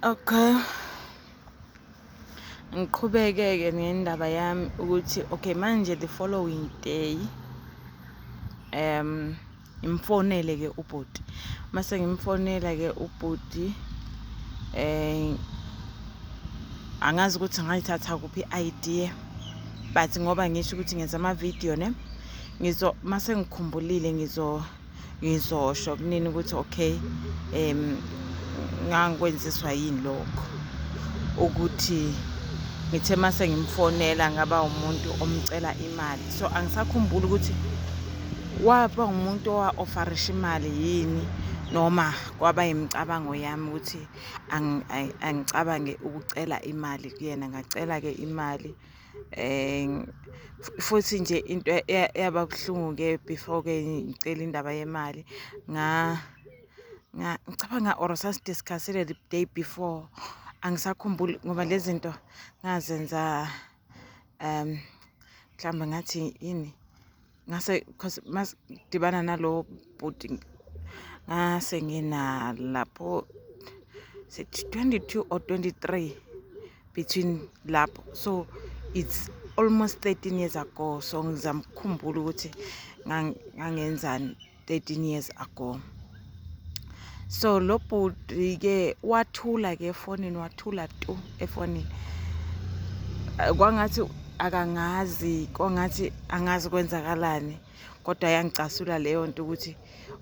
Okay. Ngiqhubeke-ke ngendaba yami ukuthi okay manje the following day ngimfonele-ke ubhuti. Mase ngimfonela-ke ubhuti angazi ukuthi ngayithatha kuphi i-idea but ngoba ngisho ukuthi ngenza ama-video ne ngizo mase ngikhumbulile ngizosho kunini ukuthi okay ngangikwenziswa yini lokho ukuthi ngithe mase ngimfonela ngaba umuntu omcela imali. So angisakhumbuli ukuthi waba umuntu owa-ofarisha imali yini noma kwaba imicabango yami ukuthi angicabange ukucela imali kuyena. Ngacela-ke imali futhi nje into eyaba buhlungu-ke before-ke ngicela indaba yemali ngicabanga or sasi-discuss-ile the day before, angisakhumbuli ngoba lezi zinto ngazenza mhlawumbe ngathi yini ngase cause masidibana nalo bhuti ngase nginalapho sithi 22 or 23 between lapho, so it's almost 13 years ago. So ngizama ukukhumbula ukuthi ngangenzani 13 years ago. So lo bhuti-ke wathula-ke efonini, wathula tu efonini, kwangathi akangazi, kwangathi angazi kwenzakalani, kodwa yangicasula leyo nto ukuthi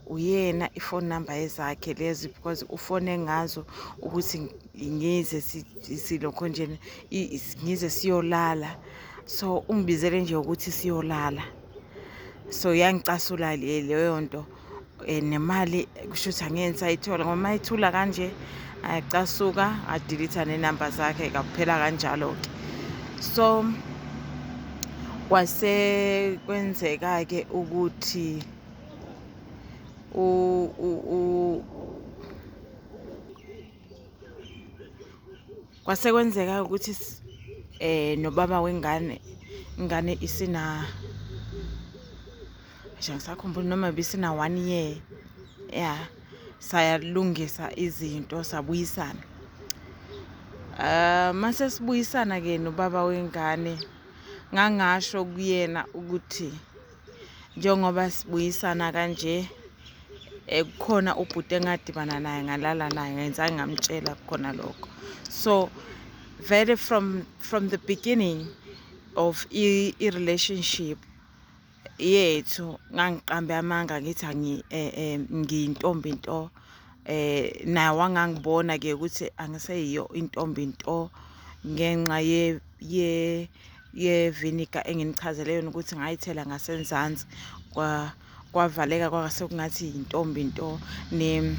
uyena i-phone number ezakhe lezi because ufone ngazo ukuthi ngize silokho nje ngize siyolala. So ungibizele nje ukuthi siyolala, so yangicasula leyo nto. Nemali kusho ukuthi angeke ngisayithola ngoba uma ethula kanje ayacasuka, adelete nenamba zakhe kaphela kanjalo-ke. So kwase kwenzeka-ke ukuthi kwase kwenzeka ukuthi nobaba wengane, ingane isina nje angisakhumbuli noma bisina 1 year, ya sayalungisa izinto sabuyisana. Mase sibuyisana ke nobaba wengane, ngangasho kuyena ukuthi njengoba sibuyisana kanje kukhona ubhuti engadibana naye ngalala naye, ngenza ngamtshela khona lokho. So very from the beginning of i-relationship yethu ngangiqambe amanga ngithi ngiyintombi nto. Naye wangangibona ke ukuthi angiseyiyo intombi nto ngenxa ye vinegar enginichazele yona ukuthi ngayithela ngasenzansi kwavaleka kwase kungathi intombi nto ne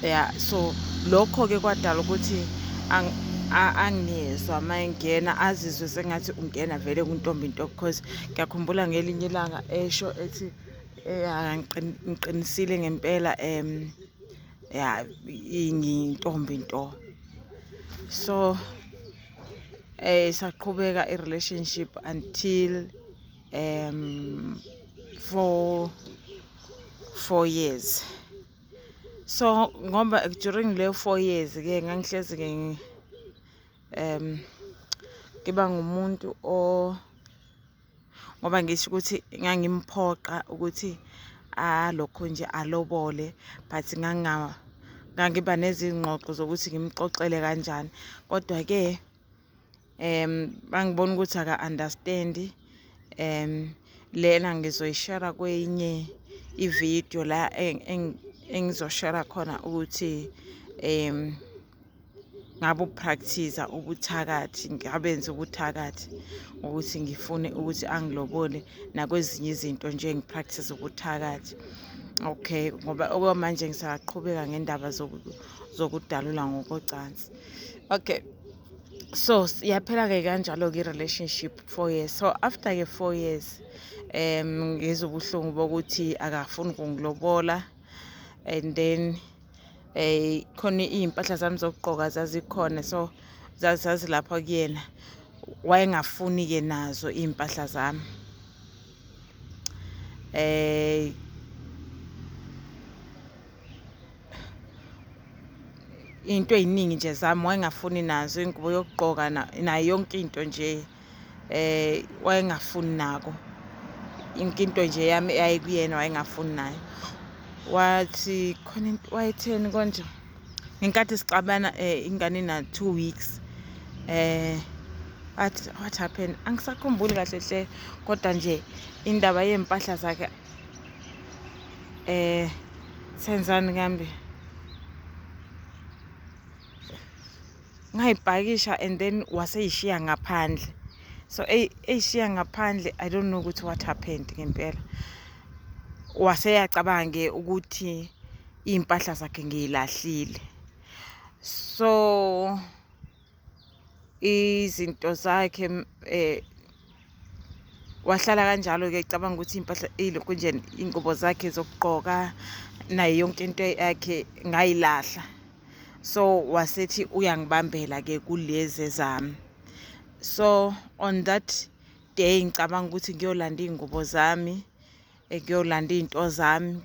ya. So lokho ke kwadala ukuthi angezwa mayengena azizwe sengathi ungena vele kuntombi nto, because ngiyakhumbula ngelinye ilanga esho ethi ngiqinisile ngempela ya ngiyintombi nto. So saqhubeka i-relationship until 4 years. So ngoba during leyo 4 years ke ngangihlezi ke ngiba ngumuntu o ngoba ngisho ukuthi ngangimphoqa ukuthi alokho nje alobole, but ngangiba nezingxoxo zokuthi ngimxoxele kanjani, kodwa ke bangibona ukuthi aka understand. Lena ngizoyishare kwenye ivideo la engizoshare khona ukuthi ngabe upractice ubuthakathi, ngabenza ubuthakathi ukuthi ngifune ukuthi angilobole nakwezinye izinto nje ngipractice ubuthakathi. Okay, ngoba okwamanje ngisaqhubeka ngendaba zokudalula ngokocansi. Okay, so yaphela ke kanjalo ke relationship 4 years. So after ke 4 years ngizwe ubuhlungu bokuthi akafuni ukungilobola, and then khona izimpahla zami zokugqoka zazikhona, so zazilapha kuyena, wayengafuni ke nazo izimpahla zami. Into ey'ningi nje zami wayengafuni nazo, ingubo yokugqoka nayo yonke into nje wayengafuni nako. Yonke into nje yami eyayikuyena wayengafuni nayo. Wathi khona into wayetheni konje ngenkathi sixabana ingane ina 2 weeks, what happened angisakhumbuli kahle hle, kodwa nje indaba yempahla zakhe senzani kambe, ngayipakisha and then waseyishiya ngaphandle. So eyishiya ngaphandle, I don't know ukuthi what happened ngempela. Waseyacabanga ukuthi iy'mpahla zakhe ngiyilahlile, so izinto zakhe wahlala kanjalo-ke ecabanga ukuthi iy'mpahla iy'lokhu nje iy'ngubo zakhe zokugqoka nayo yonke into yakhe ngayilahla. So wasethi uyangibambela-ke kulezi zami. So on that day ngicabanga ukuthi ngiyolanda iy'ngubo zami, ngiyolanda iy'nto zami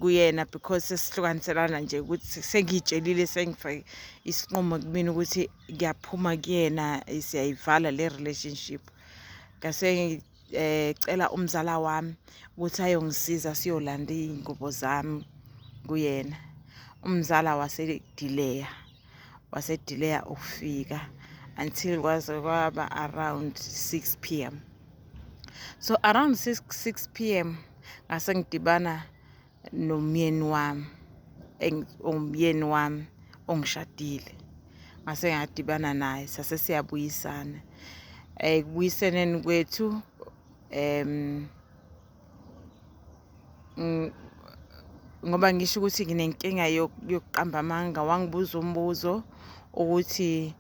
kuyena, because sesihlukaniselana nje ukuthi sengiyitshelile, sengifake isinqumo kumina ukuthi ngiyaphuma kuyena, siyayivala le relationship. Ngase cela umzala wami ukuthi ayongisiza siyolanda iy'ngubo zami kuyena. Umzala wasedileya ukufika until kwaze kwaba around 6 p.m. So around 6 p.m. ngase ngidibana nomyeni wami, umyeni wami ongishadile. Ngase ngadibana naye, sase siyabuyisana. Ekubuyiseneni kwethu ngoba ngisho ukuthi nginenkinga yokuqamba amanga, wangibuza umbuzo ukuthi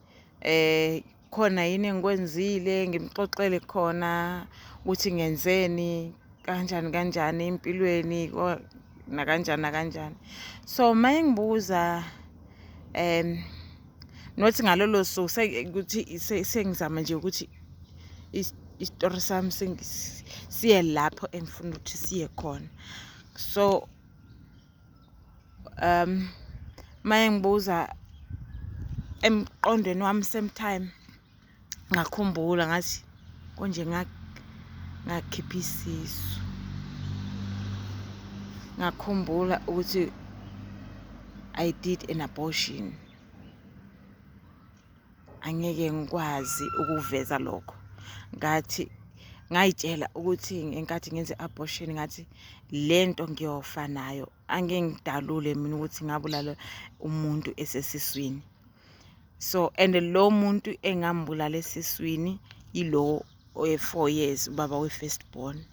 khona yini engikwenzile, ngimxoxele khona ukuthi ngenzeni kanjani kanjani empilweni nakanjani nakanjani. So mayengibuza nothi ngalolo suku ukuthi sengizama nje ukuthi isitori sami siye lapho engifuna ukuthi siye khona. So mayengibuza emqondweni wami same time ngakhumbula ngathi konje ngakhipha isisu, ngakhumbula ukuthi I did an abortion. Angeke ngikwazi ukuveza lokho. Ngathi ngayitshela ukuthi ngenkathi ngenze abortion, ngathi lento ngiyofa nayo, angeke ngidalule mina ukuthi ngabulala umuntu esesiswini. So and lo muntu engambulala esiswini ilo oye 4 years, ubaba we first born,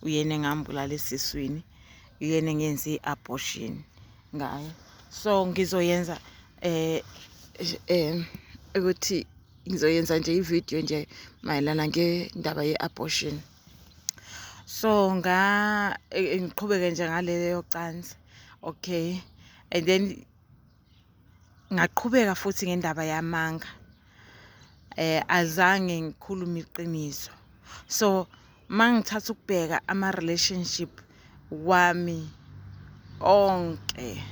uyena engambulala esiswini, uyena engenze i-abortion ngayo. So ngizoyenza ukuthi ngizoyenza nje i-video nje mayelana ngendaba ye-abortion. So ngiqhubeke nje ngaleyo cansi, okay, and then ngaqhubeka futhi ngendaba yamanga. Azange ngikhulume iqiniso. So mangithatha ukubheka ama relationship wami onke,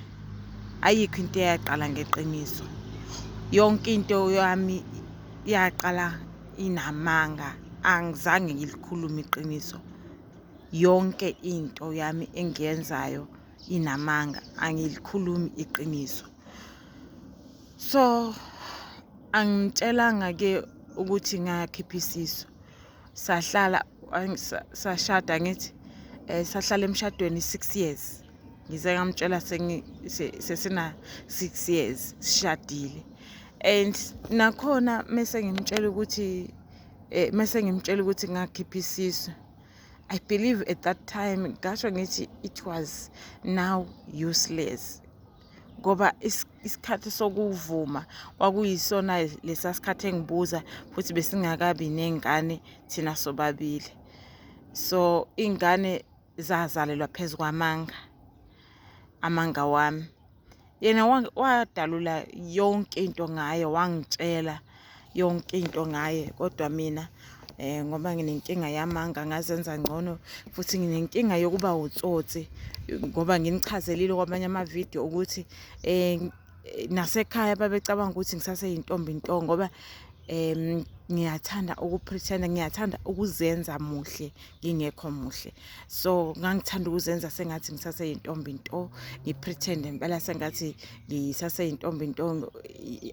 ayikho into eyaqala ngeqiniso. Yonke into yami yaqala inamanga, angizange ngilikhulume iqiniso. Yonke into yami engiyenzayo inamanga, angilikhulumi iqiniso. So angitshelanga ke ukuthi ngakhipha isisu. Sahlala sashada, ngithi sahlala emshadweni 6 years. Ngize ngamtshela sesina 6 years sishadile. And nakhona mase ngimtshela ukuthi mase ngimtshela ukuthi ngakhipha isisu, I believe at that time ngasho ngithi it was now useless, ngoba isikhathi sokuvuma kwakuyisona lesa sikhathi engibuza, futhi besingakabi nengane thina sobabili. So ingane zazalelwa phezu kwamanga, amanga wami. Yena wadalula yonke into ngaye, wangitshela yonke into ngaye, kodwa mina ngoba nginenkinga yamanga ngazenza ngcono, futhi nginenkinga yokuba utsotsi, ngoba nginichazelile kwamanye ama-video ukuthi Nasekhaya babecabanga ukuthi ngisaseyintombi nto, ngoba ngiyathanda uku-pretend, ngiyathanda ukuzenza muhle ngingekho muhle. So ngangithanda ukuzenza sengathi ngisaseyintombi nto, ngi-pretend impela sengathi ngisaseyintombi nto.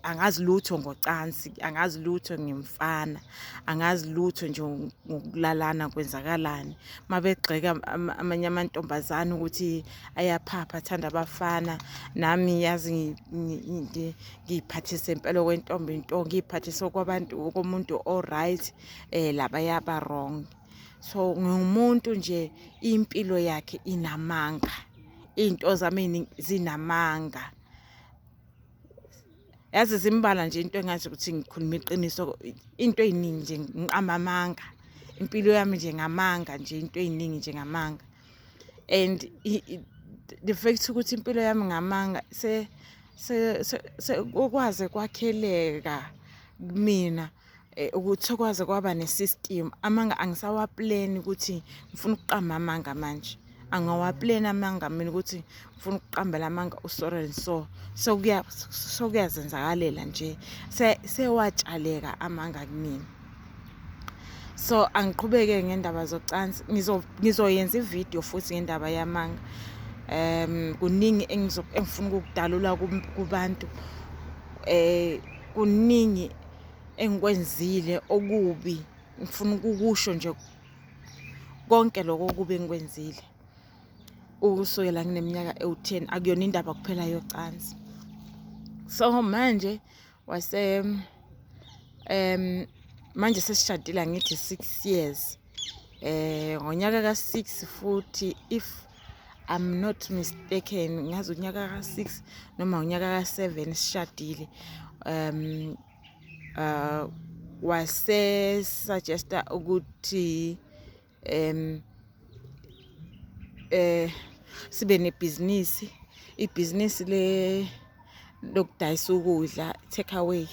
Angazi lutho ngocansi, angazi lutho ngemfana, angazi lutho nje ngokulalana kwenzakalani. Mabegxeka amanye amantombazane ukuthi ayaphapha, athanda abafana, nami yazi ngiyiphathise impela kwentombi nto, ngiyiphathise kwabantu komuntu o-right, labaya ba wrong. So ngingumuntu nje impilo yakhe inamanga, iy'nto zami ey'ningi zinamanga. Yazi zimbala nje into engazi ukuthi ngikhuluma iqiniso, into ey'ningi nje ngiqamba amanga. Impilo yami nje ngamanga nje, into ey'ningi nje ngamanga. And the fact ukuthi impilo yami ngamanga se sekwaze kwakheleka kumina, ukuthi kwaze kwaba ne-system. Amanga angisawa-plan ukuthi ngifuna ukuqamba amanga manje. Angawa-plan amanga mina ukuthi ngifuna ukuqambela amanga u-so and so. Sokuyazenzakalela nje, sewatshaleka amanga kumina. So angiqhubeke ngendaba zocansi, ngizoyenza ividiyo futhi ngendaba yamanga. Kuningi engifuna ukukudalula kubantu. Kuningi engikwenzile okubi, ngifuna ukukusho nje konke lokho okubi engikwenzile ukusukela ngineminyaka ewu-10. Akuyona indaba kuphela yocansi. So manje wase manje sesishadile, angithi 6 years, ngonyaka ka-6 futhi, if I'm not mistaken, ngazi unyaka ka-6 noma unyaka ka-7 sishadile. Wase suggesta ukuthi sibe nebhizinisi, ibhizinisi le lokudayisa ukudla, take away.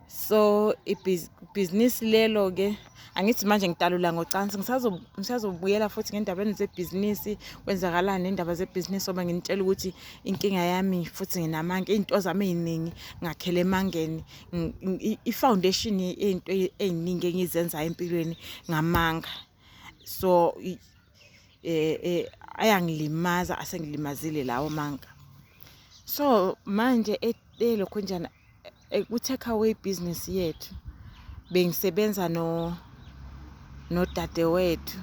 So ibhizinisi lelo ke, angithi manje ngidalula ngocansi, ngisazobuyela futhi ngendabeni zebhizinisi, kwenzakalani nendaba zebhizinisi, ngoba nginitshela ukuthi inkinga yami futhi nginamanga, iy'nto zami ey'ningi ngakhela emangeni. I-foundation yey'nto ey'ningi engizenzayo empilweni ngamanga. So ayangilimaza, asengilimazile lawo manga. So manje elokhunjana ku-take away business yethu, bengisebenza no nodadewethu,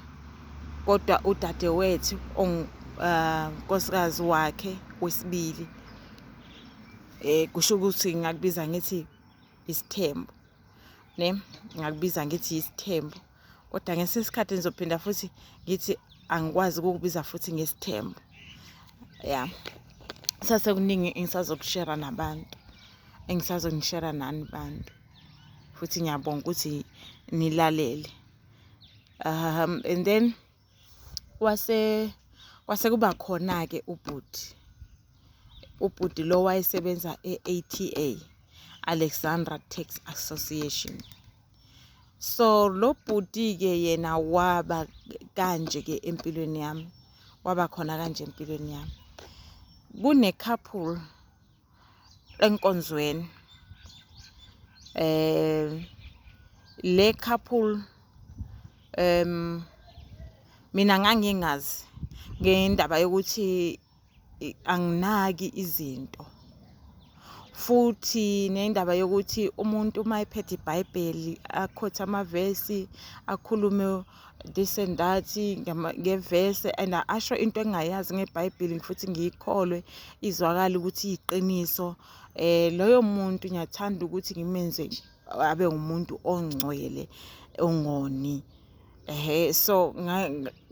kodwa udadewethu nkosikazi wakhe wesibili, kusho ukuthi ngingakubiza ngithi isithembu, ne ngakubiza ngithi isithembu, kodwa ngesikhathi ngizophinda futhi ngithi angikwazi ukukubiza futhi ngesithembu. Ya, sasekuningi engisazokushare nabantu, engisazonishare nani bantu, futhi ngiyabonga ukuthi nilalele. And then kwase kuba khona ke ubhuti lo wayesebenza e-ATA, Alexandra Tax Association. So lo bhuti ke yena waba kanje ke empilweni yami, waba khona kanje empilweni yami. Kune couple enkonzweni, le couple, mina ngangingazi ngendaba yokuthi anginaki izinto, futhi nendaba yokuthi umuntu uma ephethe iBhayibheli akhothe amavesi, akhulume this and that ngevesi, and asho into engingayazi ngeBhayibheli futhi ngiyikholwe izwakala ukuthi iyiqiniso, loyo muntu ngiyathanda ukuthi ngimenze abe ngumuntu ongcwele, ongoni. So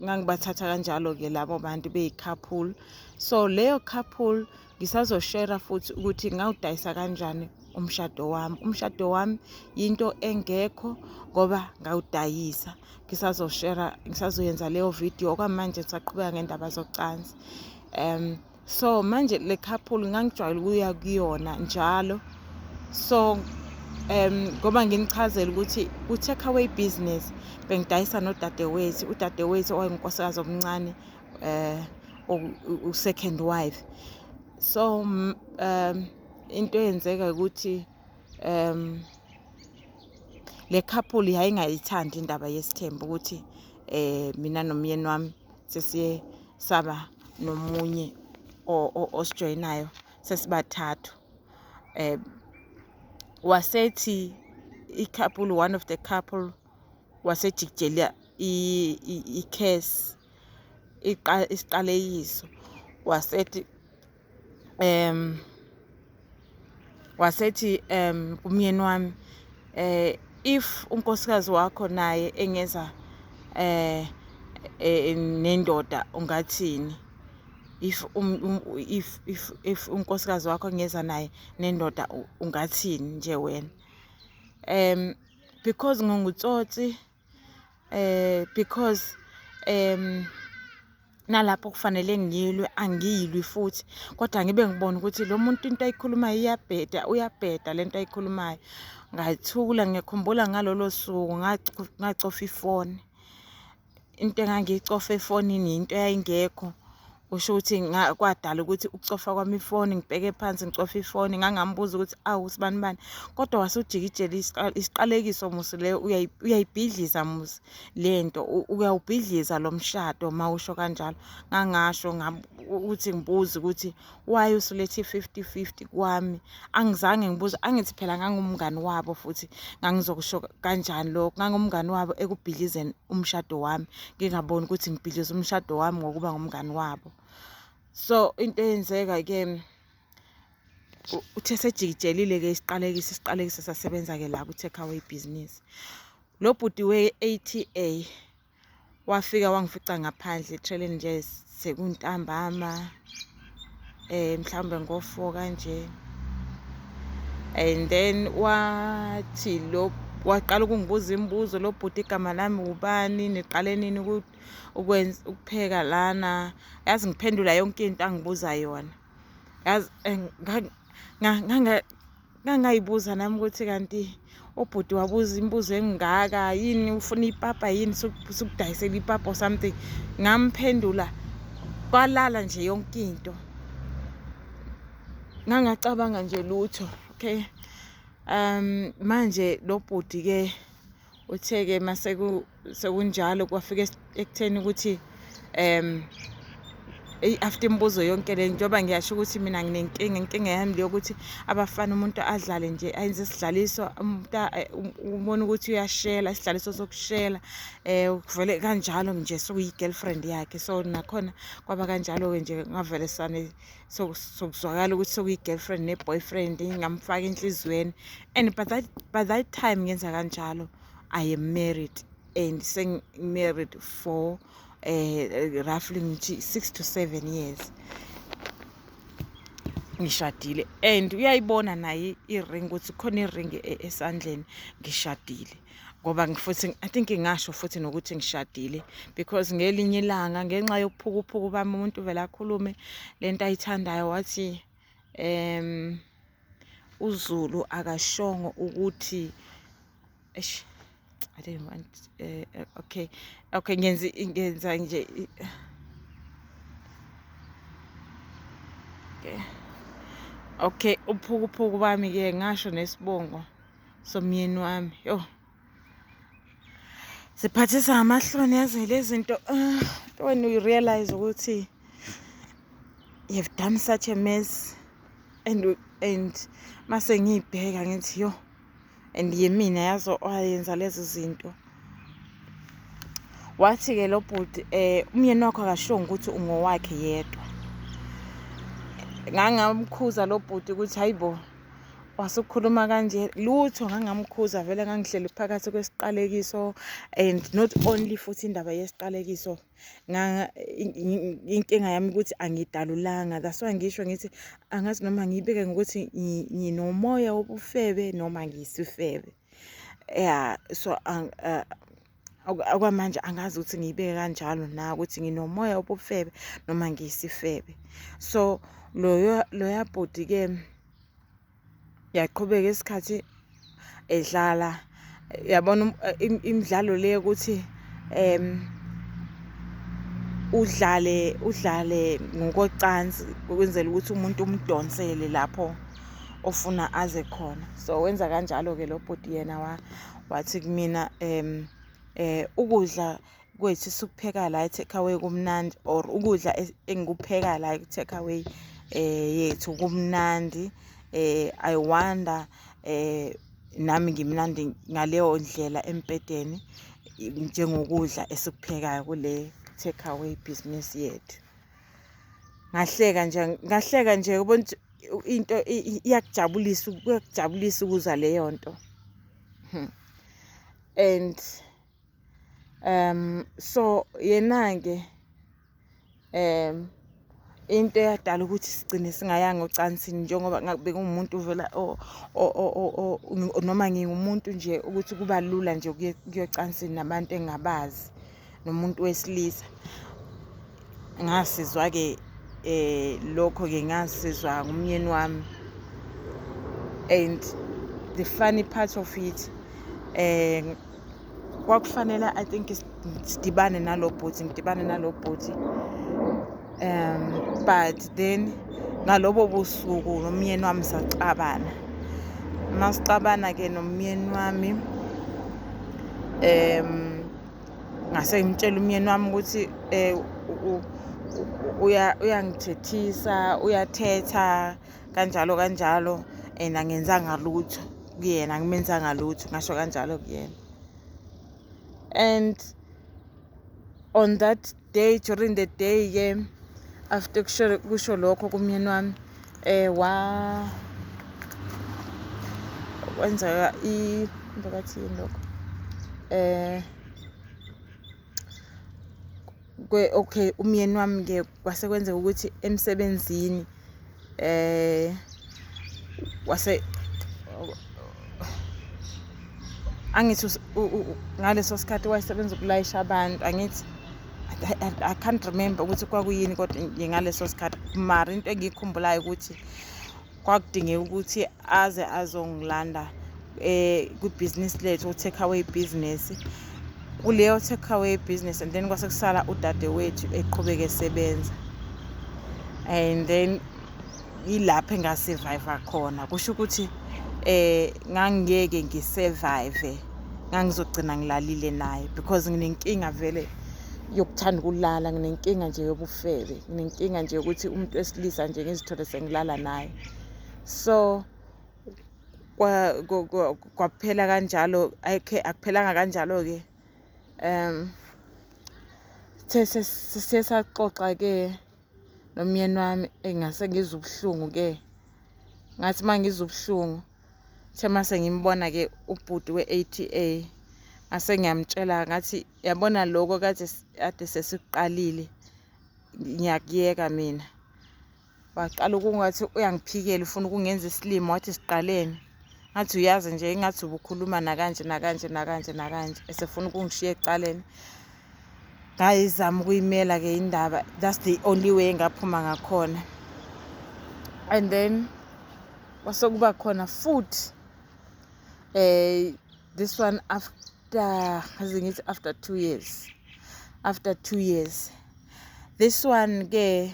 ngangibathatha kanjalo ke labo bantu beyi-couple. So leyo couple ngisazoshare futhi ukuthi ngawudayisa kanjani umshado wami. Umshado wami into engekho ngoba ngawudayisa. Ngisazoshare, ngisazoyenza leyo video. Okwamanje ngisaqhubeka ngendaba zocansi. So manje le couple ngangijwayele ukuya kuyona njalo. So ngoba nginichazela ukuthi ku take away business bengidayisa nodadewethu, udadewethu owayengunkosikazi omncane, u-second wife. So Into eyenzeka ukuthi le couple yayingayithandi indaba yesithembu ukuthi mina nomyeni wami sesiye saba nomunye osijoyinayo, sesibathathu. Wasethi i-couple, one of the couple wasejikijela i-curse, isiqalekiso, wasethi kumyeni wami, if unkosikazi wakho naye engeza nendoda ungathini? If if if if unkosikazi wakho engeza naye nendoda ungathini nje wena? Because ngingutsotsi, because nalapho kufanele ngilwe angilwi futhi, kodwa ngibe ngibona ukuthi lo muntu into ayikhulumayo iyabheda, uyabheda lento ayikhulumayo. Ngathula. Ngiyakhumbula ngalolo suku ngacofa ifoni. Into engangiyicofa efonini into eyayingekho, kusho ukuthi kwadala ukuthi ukucofa kwami ifoni, ngibheke phansi ngicofa ifoni. Ngangambuza ukuthi, awu sibani bani, kodwa wasujikijela isiqalekiso musi leyo, uyayibhidliza musi lento, uyawubhidliza lo mshado mawusho kanjalo. Ngangasho ukuthi ngibuze ukuthi why usulethe i-50-50 kwami. Angizange ngibuze, angithi phela ngangumngani wabo futhi ngangizokusho kanjani lokho? Ngangumngani wabo ekubhidlizeni umshado wami, ngingaboni ukuthi ngibhidliza umshado wami ngokuba ngumngani wabo. So into eyenzeka-ke, uthe sejikijelile-ke isiqalekiso, isiqalekiso sasebenza-ke la ku-take away business. Lo bhuti we-ATA wafika wangifica ngaphandle etreleni nje sekuntambama, mhlawumbe ngo-4 kanje, and then wathi lo waqala ukungibuza imibuzo lo bhuti, igama lami ubani, niqale nini ukwenza ukupheka lana. Yazi ngiphendula yonke into angibuza yona. Yazi ngangayibuza nami ukuthi kanti ubhuti wabuza imibuzo engaka yini, ufuna ipapa yini, sukudayisela ipapa or something. Ngamphendula kwalala nje yonke into, ngangacabanga nje lutho. Okay, manje lo bhuti ke uthe ke mase sekunjalo kwafika ekutheni ukuthi after imibuzo yonke le, njengoba ngiyasho ukuthi mina nginenkinga, inkinga yami leyo ukuthi abafana umuntu adlale nje ayenze isidlaliso, umuntu ubona ukuthi uyashela, isidlaliso sokushela, kuvele kanjalo nje sokuyi-girlfriend yakhe. So nakhona kwaba kanjalo-ke nje, ngavele sane sokuzwakala ukuthi sokuyi-girlfriend ne-boyfriend, ngamfaka enhliziyweni. And by that time ngenza kanjalo, I am married, and sengi-married for roughly ngithi 6 to 7 years ngishadile, and uyayibona naye i-ring ukuthi khona i-ring esandleni, ngishadile. Ngoba futhi I think ngingasho futhi nokuthi ngishadile, because ngelinye ilanga ngenxa yokuphukuphuku bami umuntu vele akhulume lento ayithandayo, wathi uZulu akashongo ukuthi, eish, I didn't want, okay, ngenza nje, okay, uphukuphuku bami ke ngasho nesibongo somyeni wami. Yo, siphathisa amahloni yazi lezi zinto, when you realize ukuthi you've done such a mess, and mase ngiyibheka ngithi yo, and yimina yazo owayenza lezi zinto. Wathi ke lo bhuti, umyeni wakho akashongo ukuthi ungowakhe yedwa. Ngangamkhuza lo bhuti ukuthi hayibo, wasukhuluma kanje. Lutho, ngangamkhuza vele, ngangihleli phakathi kwesiqalekiso. And not only futhi indaba yesiqalekiso, inkinga yami ukuthi angidalulanga. That's why ngisho ngithi angazi noma ngiyibeke ngokuthi nginomoya wobufebe noma ngiyisifebe. Yeah, so okwamanje angazi ukuthi ngiyibeke kanjalo na ukuthi nginomoya wobufebe noma ngiyisifebe. So loyo loya bhuti ke yaqhubeka isikhathi edlala, yabona, imidlalo le ukuthi udlale ngokocansi ukwenzela ukuthi umuntu umdonsele lapho. ofuna aze khona. So wenza kanjalo-ke lo bhuti yena wathi kumina ukudla kwethu esikupheka la e-take away kumnandi, or ukudla engikupheka la e-take away yethu kumnandi. I wonder nami ngimnandi ngaleyo ndlela embhedeni njengokudla esikuphekayo kule take away business yethu. Ngahleka nje, ngahleka nje, ubona into iyakujabulisa, kuyakujabulisa ukuzwa leyo nto. And so yena-ke into eyadala ukuthi sigcine singayanga ocansini, njengoba bekuwumuntu vela noma ngingumuntu nje ukuthi kuba lula nje ukuya ocansini nabantu engingabazi nomuntu wesilisa. Ngasizwa-ke lokho-ke, ngasizwa ngumyeni wami. And the funny part of it, kwakufanele I think sidibane nalo bhuti, ngidibane nalo bhuti, but then ngalobo busuku nomyeni wami saxabana. Masixabana-ke nomyeni wami, ngase ngimtshela umyeni wami ukuthi uyangithethisa, uyathetha kanjalo kanjalo, and angenzanga lutho kuyena, angimenzanga lutho, ngasho kanjalo kuyena. And on that day, during the day-ke, after kusho lokho kumyeni wami, wa kwenzeka bathi yini lokho, okay, umyeni wami-ke kwase kwenzeka ukuthi emsebenzini wase angithi ngaleso sikhathi wayesebenza ukulayisha abantu, angithi I can't remember ukuthi kwakuyini kodwa ngaleso sikhathi, mara into engiyikhumbulayo ukuthi kwakudingeka ukuthi aze azongilanda kwibhizinisi lethu, u-take away business, kuleyo take away business. And then kwase kusala udadewethu eqhubeka esebenza, and then ilapho enga-survive khona. Kusho ukuthi ngangiyeke ngi-survive, ngangizogcina ngilalile naye, because nginenkinga vele yokuthanda ukulala, nginenkinga nje yobufebe, nginenkinga nje yokuthi umuntu wesilisa nje ngizithole sengilala naye. So kwaphela kanjalo, akuphelanga kanjalo-ke. Sithe siye saxoxa-ke nomyeni wami, engase ngizwe ubuhlungu-ke, ngathi uma ngizwa ubuhlungu, the mase ngimbona-ke ubhuti we-A_T_A, ngase ngiyamtshela ngathi, yabona lokho kade sesikuqalile, ngiyakuyeka mina. Waqala ukungathi uyangiphikela, ufuna ukungenza isilima, wathi siqaleni. Ngathi uyazi nje engathi ubukhuluma nakanje nakanje nakanje nakanje, esefuna ukungishiya ecaleni. Ngayizama ukuyimela-ke indaba, that's the only way engaphuma ngakhona. And then kwase kuba khona futhi this one after, ake ngithi after 2 years, after 2 years this one ke,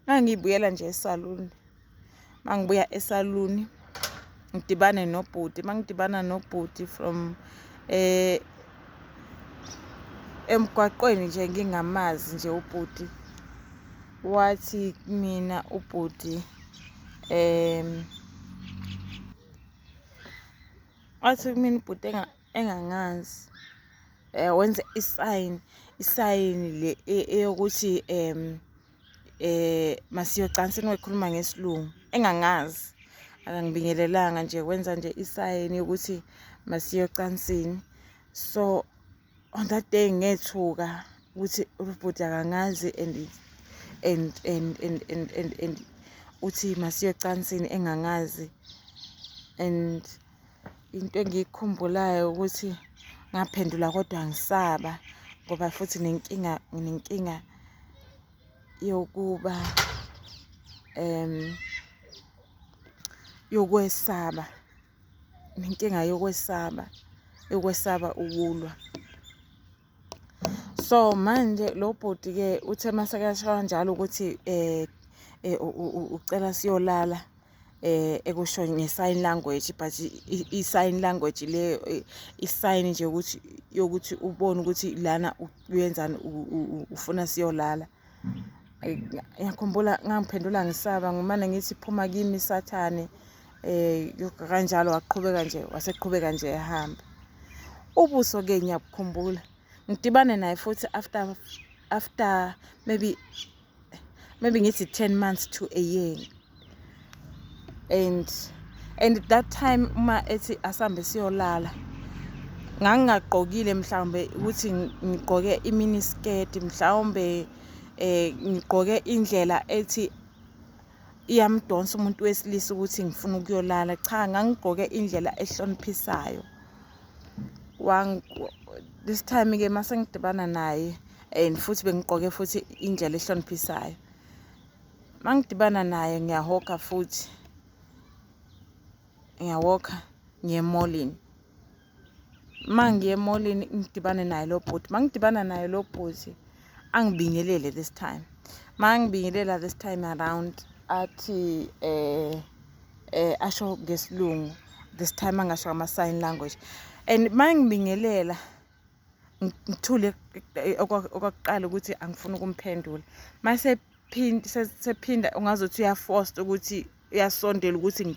ngangibuyela nje esaluni. Mangibuya esaluni ngidibane nobhuti, mangidibana nobhuti from emgwaqweni nje, ngingamazi nje ubhuti, wathi kumina ubhuti, wathi kumina ubhuti engangazi, wenza i-sign, i-sign le eyokuthi masiyocansini, wayekhuluma ngesilungu engangazi, akangibingelelanga nje, wenza nje i-sign yokuthi masiyocansini. So on that day ngethuka ukuthi ubhuti akangazi and uthi masiyocansini engangazi. And into engiyikhumbulayo ukuthi ngaphendula kodwa ngisaba, ngoba futhi nenkinga, nginenkinga yokuba yokwesaba, nenkinga yokwesaba, yokwesaba ukulwa. So manje lo bhuti ke uthe masekasho kanjalo ukuthi ucela siyolala, Ekusho nge-sign language, but i-sign language le, i-sign nje ukuthi yokuthi ubone ukuthi lana uyenzani, ufuna siyolala. Ngiyakhumbula ngangiphendula ngisaba, ngimane ngithi, "Phuma kimi, Sathane." Kanjalo waqhubeka nje, waseqhubeka nje ehamba. Ubuso ke ngiyabukhumbula. Ngidibane naye futhi after maybe ngithi 10 months to a year, and that time uma ethi asambe siyolala, ngangingagqokile mhlawumbe ukuthi ngigqoke i-mini skirt, mhlawumbe ngigqoke indlela ethi iyamdonsa umuntu wesilisa ukuthi ngifuna ukuyolala. Cha, ngangigqoke indlela ehloniphisayo. This time ke mase ngidibana naye, and futhi bengigqoke futhi indlela ehloniphisayo. Mangidibana naye, ngiyahoka futhi, ngiyawalka ngiye e-mallini. Mangiye e-mallini, ngidibane naye lo bhuti. Mangidibana naye lo bhuti, angibingelele this time. Mangibingelela this time around, athi asho ngesilungu this time, angasho ama sign language. And mangibingelela, ngithule okwakuqala ukuthi angifuni ukumphendula. Mase sephinda, ungazothi uyaforced ukuthi uyasondela ukuthi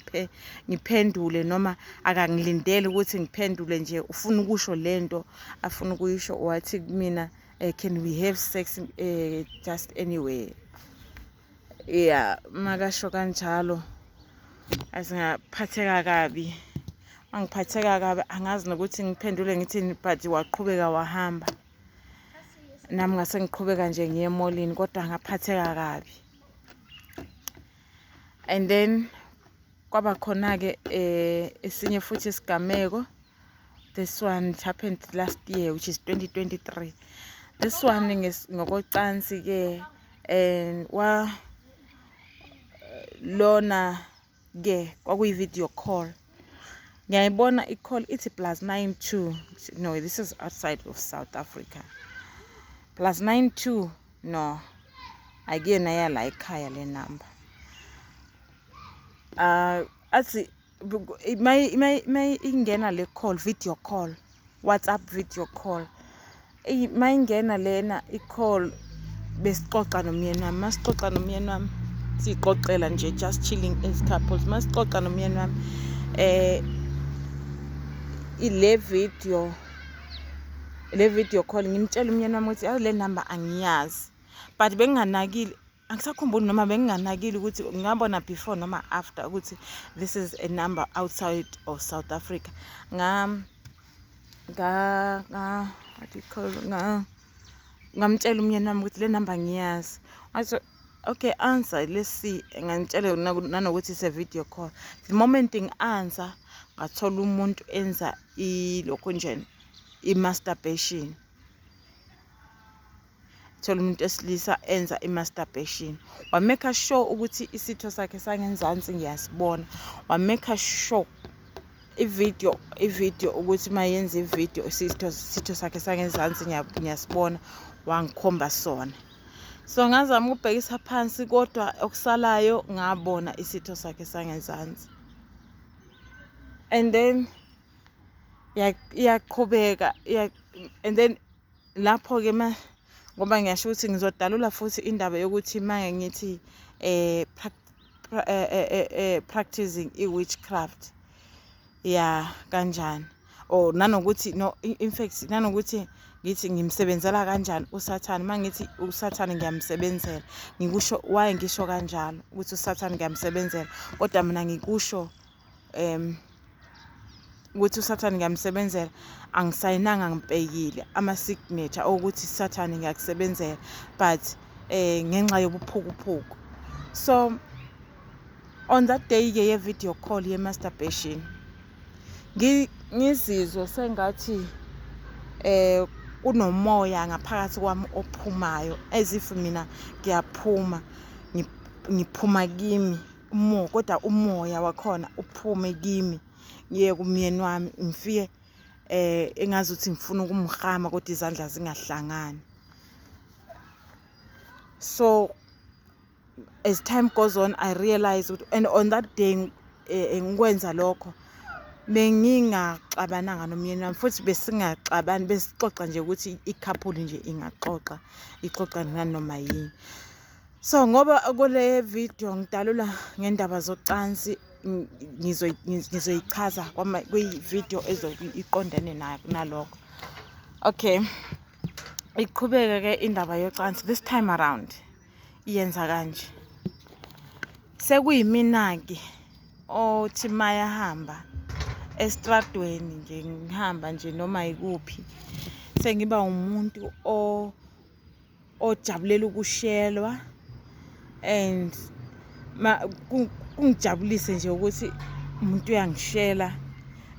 ngiphendule, noma akangilindele ukuthi ngiphendule nje, ufuna ukusho lento afuna ukuyisho. Wathi kumina, "Can we have sex just anywhere?" Yeah, makasho kanjalo, asingaphatheka kabi. Angiphatheka kabi, angazi nokuthi ngiphendule ngithini, but waqhubeka wahamba, nami ngase ngiqhubeka nje ngiye e-mallini, kodwa ngaphatheka kabi. And then kwaba khona-ke esinye futhi isigameko. This one, it happened last year, which is 2023. This one ngokocansi ke, and wa lona ke kwakuyi video call. Ngiyayibona i-call ithi +92. No, this is outside of South Africa. +92, no, akuyena yala ekhaya le number. Athi may ingena le call, video call, WhatsApp video call. Mayingena lena i-call, besixoxa nomyeni wami. Masixoxa nomyeni wami, sixoxela nje, just chilling as couples. Masixoxa nomyeni wami, ile video call, ngimtshela umyeni wami ukuthi yazi, le number angiyazi, but benginganakile. Angisakhumbuli noma benginganakile ukuthi ngabona before noma after ukuthi this is a number outside of South Africa. Nga nga nga what do you call, ngamtshela umyeni wami ukuthi le number ngiyazi. Wathi, "Okay, answer, let's see." Ngangitshela nanokuthi it's a video call. The moment ngi-answer, ngathola umuntu enza ilokho nje, i-masturbation. Thola umuntu esilisa enza i-masturbation, wamake sure ukuthi isitho sakhe sangenzansi ngiyasibona. Wamake sure i-video ukuthi mayenza i-video, isitho sakhe sangenzansi ngiyasibona. Wangikhomba sona, so ngazama ukubhekisa phansi, kodwa okusalayo ngabona isitho sakhe sangenzansi. And then iyaqhubeka, and then lapho-ke ma ngoba ngiyasho ukuthi ngizodalula futhi indaba yokuthi mange ngithi practicing i-witchcraft ya kanjani, or nanokuthi, no, in fact nanokuthi ngithi ngimsebenzela kanjani uSathane. Mangithi uSathane ngiyamsebenzela, ngikusho why ngisho kanjalo ukuthi uSathane ngiyamsebenzela, kodwa mina ngikusho ukuthi uSathane ngiyamsebenzela, angisayinanga, ngibhekile ama-signature okuthi Sathane ngiyakusebenzela, but ngenxa yobuphukuphuku. So on that day ke ye-video call ye-masturbation, ngizizwe sengathi kunomoya ngaphakathi kwami ophumayo, as if mina ngiyaphuma, ngiphuma kimi umoya, kodwa umoya wakhona uphume kimi ngiye kumyeni wami, ngifike engazuthi ngifuna ukumhama, kodwa izandla zingahlangani. So as time goes on, I realize, and on that day Ngikwenza lokho bengingaxabananga nomyeni wami, futhi besingaxabani, besixoxa nje ukuthi i-couple nje ingaxoxa, ixoxa nanoma yini. So ngoba kule video ngidalula ngendaba zocansi, ngizoyichaza kwi-video ezobe iqondene nalokho. Okay, iqhubeke-ke indaba yocansi. This time around iyenza kanje: sekuyimina-ke othi mayahamba estradweni nje, ngihamba nje noma yikuphi, sengiba umuntu ojabulela ukushelwa and kungijabulise nje ukuthi umuntu uyangishela.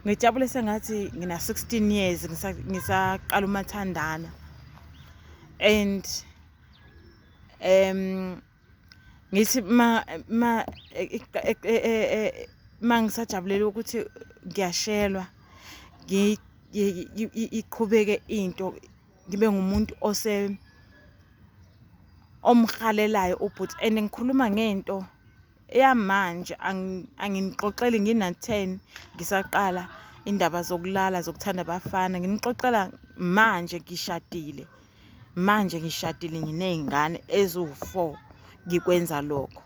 Ngijabule sengathi ngina 16 years, ngisaqala umathandana. And ngithi ma ngisajabulela ukuthi ngiyashelwa, iqhubeke into, ngibe ngumuntu ose omhalelayo ubhuti. And ngikhuluma ngento eyamanje, anginixoxeli ngina 10 ngisaqala indaba zokulala, zokuthanda abafana. Nginixoxela manje ngishadile, manje ngishadile, nginey'ngane eziwu-4, ngikwenza lokho.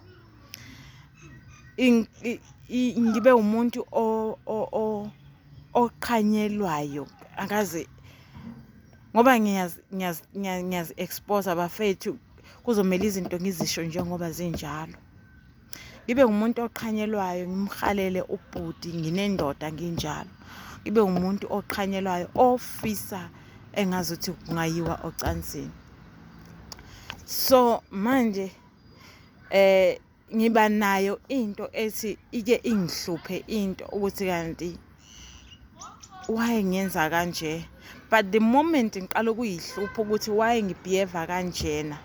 Ngibe umuntu oqhanyelwayo. Angazi ngoba ngiyazi expose abafethu, kuzomela izinto ngizisho njengoba zinjalo. Ngibe ngumuntu oqhanyelwayo, ngimhalele ubhuti, nginendoda nginjalo. Ngibe umuntu oqhanyelwayo, ofisa engazuthi kungayiwa ocansini. So manje ngiba nayo into ethi ike ingihluphe into ukuthi kanti why ngiyenza kanje. But the moment ngiqala ukuyihlupha ukuthi why ngi-behave kanjena,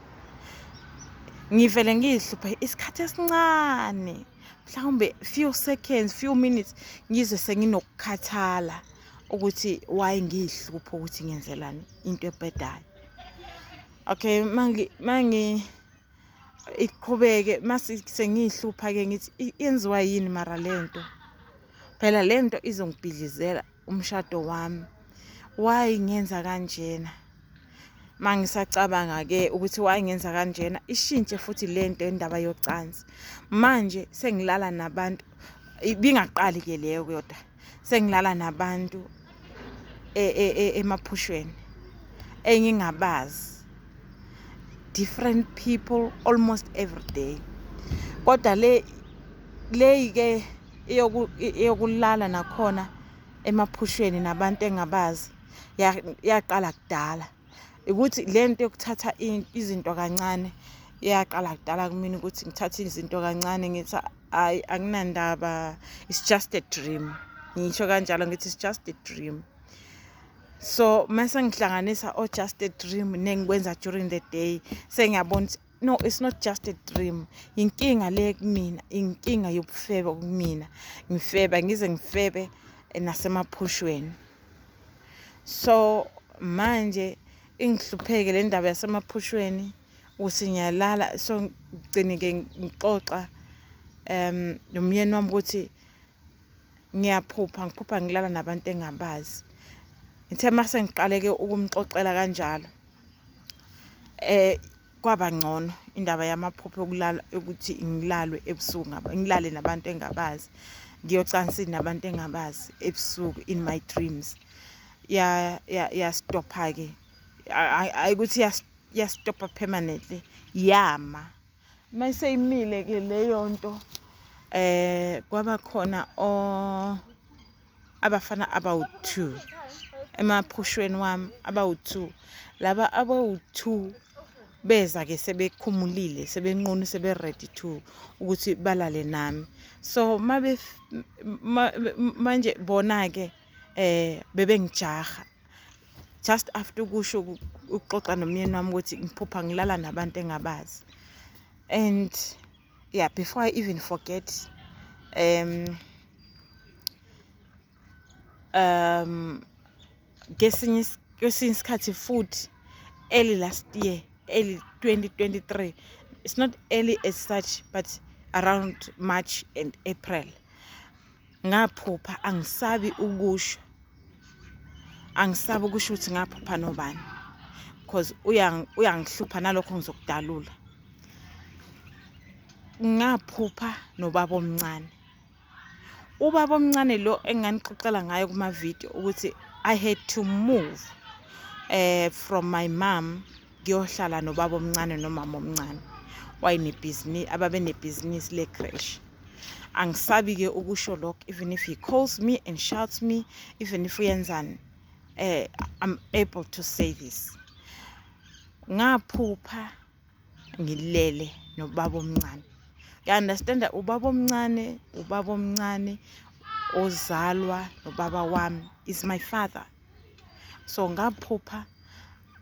ngivele ngiyihluphe isikhathi esincane, mhlawumbe few seconds, few minutes, ngizwe senginokukhathala ukuthi why ngiyihlupha, ukuthi ngenzelani into ebhedayo. Okay, mangi iqhubeke, mase sengiyihlupha ke, ngithi yenziwa yini mara lento? Phela lento izongibhidlizela umshado wami. Why ngenza kanjena? Mangisacabanga ke ukuthi why ngenza kanjena, ishintshe futhi lento, indaba yocansi. Manje sengilala nabantu, ibingaqali ke leyo, kodwa sengilala nabantu emaphushweni engingabazi, different people almost every day. Kodwa le leyi ke eyokulala nakhona emaphushweni nabantu engabazi yaqala kudala. Ukuthi lento yokuthatha izinto kancane iyaqala kudala kumina, ukuthi ngithathe izinto kancane, ngithi hayi, akunandaba, it's just a dream. Ngisho kanjalo, ngithi it's just a dream. So mase ngihlanganisa o just a dream nengikwenza during the day, sengiyabona ukuthi no, it's not just a dream. Inkinga le kumina, inkinga yobufebe kumina. Ngifeba ngize ngifebe nasemaphushweni. So manje ingihlupheke le ndaba yasemaphushweni ukuthi ngiyalala. So ngigcine ke ngixoxa nomyeni wami ukuthi ngiyaphupha, ngiphupha ngilala nabantu engabazi. Ngithe mase ngiqale ke ukumxoxela kanjalo, kwaba ngcono indaba yamaphupho okulala, ukuthi ngilalwe ebusuku, ngilale nabantu engabazi, ngiyocansini nabantu engabazi ebusuku in my dreams. Ya ya ya stopha ke. Ayikuthi ya stopha permanently, yama. Mayiseyimile ke leyo nto, kwaba khona o abafana abawu-2 emaphushweni wami, abawu-2 laba, abawu-2 beza ke sebekhumulile, sebenqunu, sebe ready to ukuthi balale nami. So mabe manje bona ke bebengijaha just after ukusho, ukuxoxa nomyeni wami ukuthi ngiphupha ngilala nabantu engabazi. And yeah, before I even forget, kesinye isikhathi futhi, early last year, early 2023, it's not early as such, but around March and April. Ngaphupha, angisabi ukusho, angisabi ukusho ukuthi ngaphupha nobani, because uyangihlupha nalokho ngizokudalula. Ngaphupha nobaba omncane, ubaba omncane lo enganixoxela ngayo kuma video ukuthi I had to move from my mom ngiyohlala nobaba omncane nomama omncane, wayenebhizinisi, ababenebhizinisi le-creche. Angisabi-ke ukusho lokho, even if he calls me and shouts me, even if uyenzani, I'm able to say this. Ngaphupha ngilele nobaba omncane, you understand? Ubaba omncane, ubaba omncane ozalwa nobaba wami is my father. So ngaphupha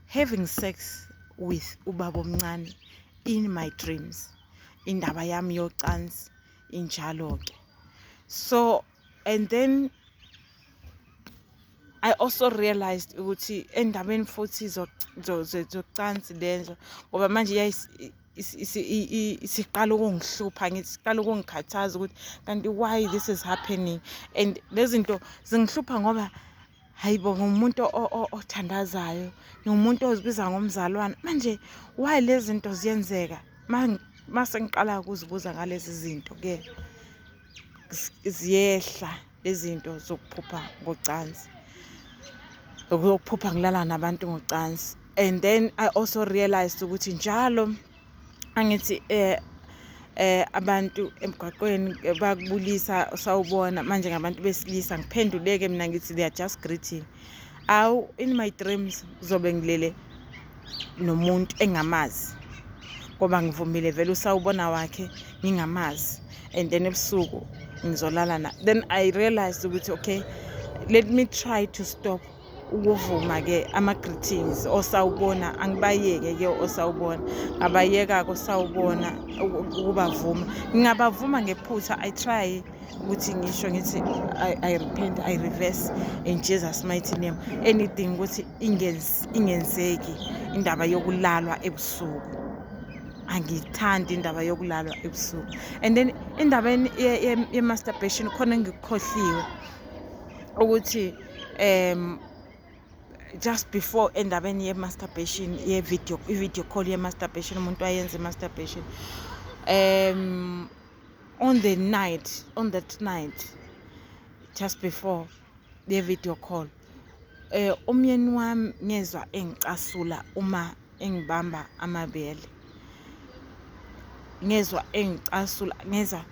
having sex with ubaba omncane in my dreams. Indaba yami yocansi injalo ke. So and then I also realized ukuthi endabeni futhi zocansi lezo, ngoba manje isiqala ukungihlupha, ngithi siqala ukungikhathaza ukuthi kanti why this is happening, and lezi zinto zingihlupha ngoba hayibo, ngumuntu othandazayo, ngiwumuntu ozibiza ngomzalwane. Manje why lezi zinto ziyenzeka? Mase ngiqala ukuzibuza ngalezi zinto ke, ziyehla lezi zinto zokuphupha ngocansi, ukuphupha ngilala nabantu ngocansi. And then I also realized ukuthi njalo angithi abantu emgwaqweni bakubulisa, "Sawubona." Manje ngabantu besilisa, ngiphenduleke mina ngithi they are just greeting. Awu, in my dreams kuzobe ngilele nomuntu engamazi, ngoba ngivumile vele usawubona wakhe ngingamazi, and then ebusuku ngizolala na. Then I realized ukuthi okay, let me try to stop ukuvuma ke ama-greetings osawubona. Angibayeke ke osawubona, ngabayeka-ke osawubona ukubavuma. Ngingabavuma ngephutha, I try ukuthi ngisho ngithi I repent, I reverse in Jesus' mighty name, anything ukuthi ingenzeki indaba yokulalwa ebusuku. Angiyithandi indaba yokulalwa ebusuku. And then indaba ye-masturbation khona engikukhohliwe ukuthi just before endabeni ye-masturbation, ye-video, i-video call ye-masturbation, umuntu wayenza i-masturbation on the night, on that night just before the video call, umyeni wami ngezwa engicasula uma engibamba amabele. Ngezwa engicasula, ngezwa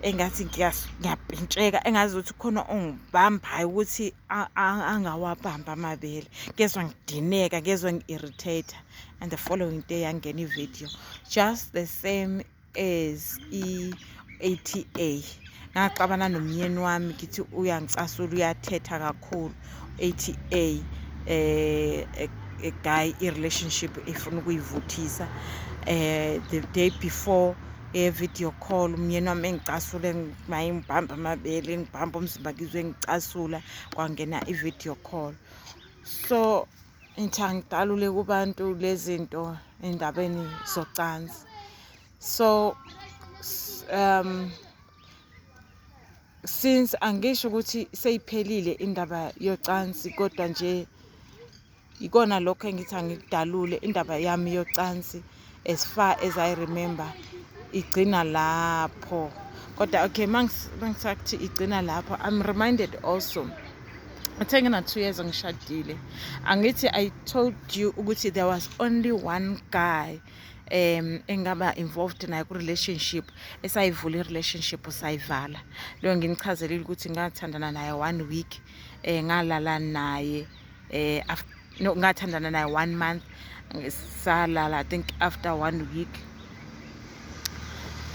engathi ngiyapintsheka, engazi ukuthi khona ongibambayo ukuthi angawabamba amabele. Ngezwa ngidineka, ngezwa ngi-irritate. And the following day yangena i-video, just the same as i-ATA. Ngaxabana nomyeni wami ngithi uyangicasula, uyathetha kakhulu. ATA a guy, i-relationship efuna ukuyivuthisa. The day before e-video call, umyeni wami engicasule, mayengibamba amabele, ngibamba umzimba, ngizwe ngicasula, kwangena i-video call. So ngithi angidalule kubantu lezi zinto endabeni zocansi. So since angisho ukuthi seyiphelile indaba yocansi, kodwa nje ikona lokho engithi angikudalule. Indaba yami yocansi, as far as I remember, igcina lapho. Kodwa okay, mangisakuthi igcina lapho, I'm reminded also, athe ngina 2 years ngishadile, angithi I told you ukuthi there was only one guy engaba involved naye ku relationship, esayivula i-relationship sayivala. Leyo nginichazelile ukuthi ngathandana naye one week, ngalala naye no, ngathandana naye one month, salala I think after one week.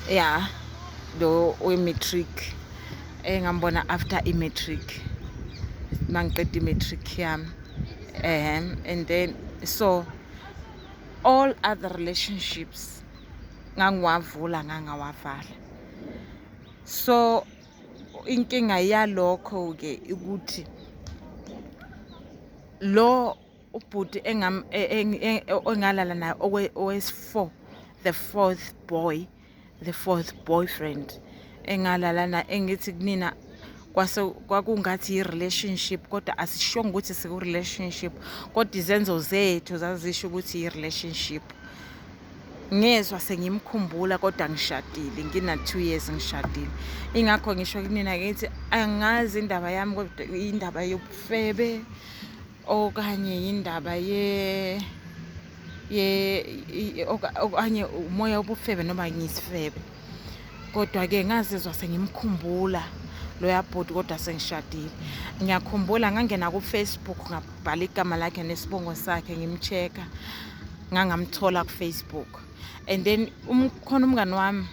Yeah, lo we-matric engambona after i-matric, mangiqeda i-matric yami. And then so all other relationships ngangiwavula, ngangawavala. So inkinga yalokho ke ukuthi lo ubhuti engalala naye owesi-4, the fourth boy, the fourth boyfriend engalala naye, engithi kunina Kwase kwakungathi i-relationship, kodwa asishongo ukuthi siku-relationship, kodwa izenzo zethu zazisho ukuthi i-relationship. Ngezwa sengimkhumbula, kodwa ngishadile, ngina 2 years ngishadile. Ingakho ngisho kunina ngithi angazi indaba yami, kodwa indaba yobufebe okanye indaba ye ye okanye umoya wobufebe noma ngisifebe. Kodwa-ke ngazizwa sengimkhumbula loya bhuti, kodwa sengishadile. Ngiyakhumbula ngangena ku-Facebook, ngabhala igama lakhe nesibongo sakhe, ngim-check-a, ngangamthola ku-Facebook. And then khona umngani wami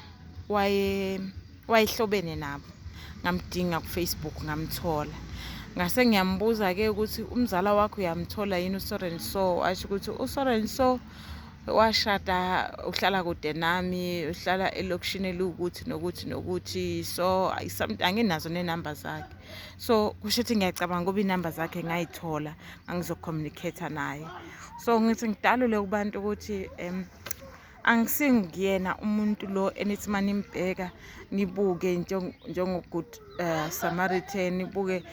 wayehlobene nabo, ngamdinga ku-Facebook, ngamthola. Ngase ngiyambuza-ke ukuthi umzala wakho uyamthola yini u-so and so? Washo ukuthi u-so and so washada, uhlala kude nami, uhlala elokishini eliwukuthi nokuthi nokuthi. So anginazo nenamba zakhe. So kusho ukuthi ngiyacabanga ukuba inamba zakhe ngayithola, ngangizo-communicate naye. So ngithi ngidalule kubantu ukuthi angisinguyena umuntu lo enithi manimbheka nibuke njengo-good Samaritan, nibuke,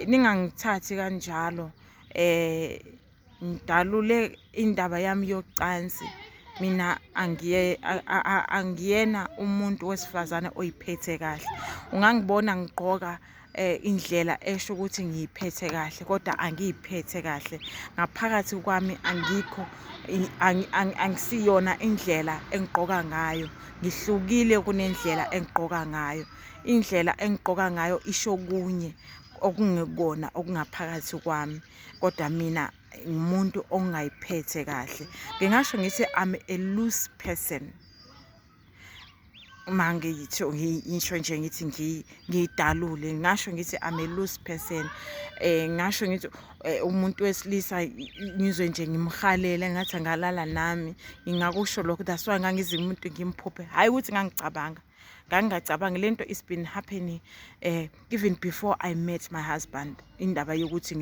ningangithathi kanjalo. Ngidalule indaba yami yocansi. Mina angiyena umuntu wesifazane oyiphethe kahle. Ungangibona ngigqoka indlela esho ukuthi ngiyiphethe kahle, kodwa angiyiphethe kahle ngaphakathi kwami. Angikho, angisiyona indlela engigqoka ngayo. Ngihlukile kunendlela engigqoka ngayo. Indlela engigqoka ngayo isho kunye okungekona okungaphakathi kwami, kodwa mina ngumuntu ongayiphethe kahle. Ngingasho ngithi I'm a loose person. Mangitho ngisho nje ngithi ngiyidalule, ngingasho ngithi I'm a loose person. Ngingasho ngithi umuntu wesilisa ngizwe nje ngimhalele ngathi angalala nami, ngingakusho lokho. That's why ngangize umuntu ngimphuphe, hayi ukuthi ngangicabanga, ngangingacabangi lento. It's been happening even before I met my husband, indaba yokuthi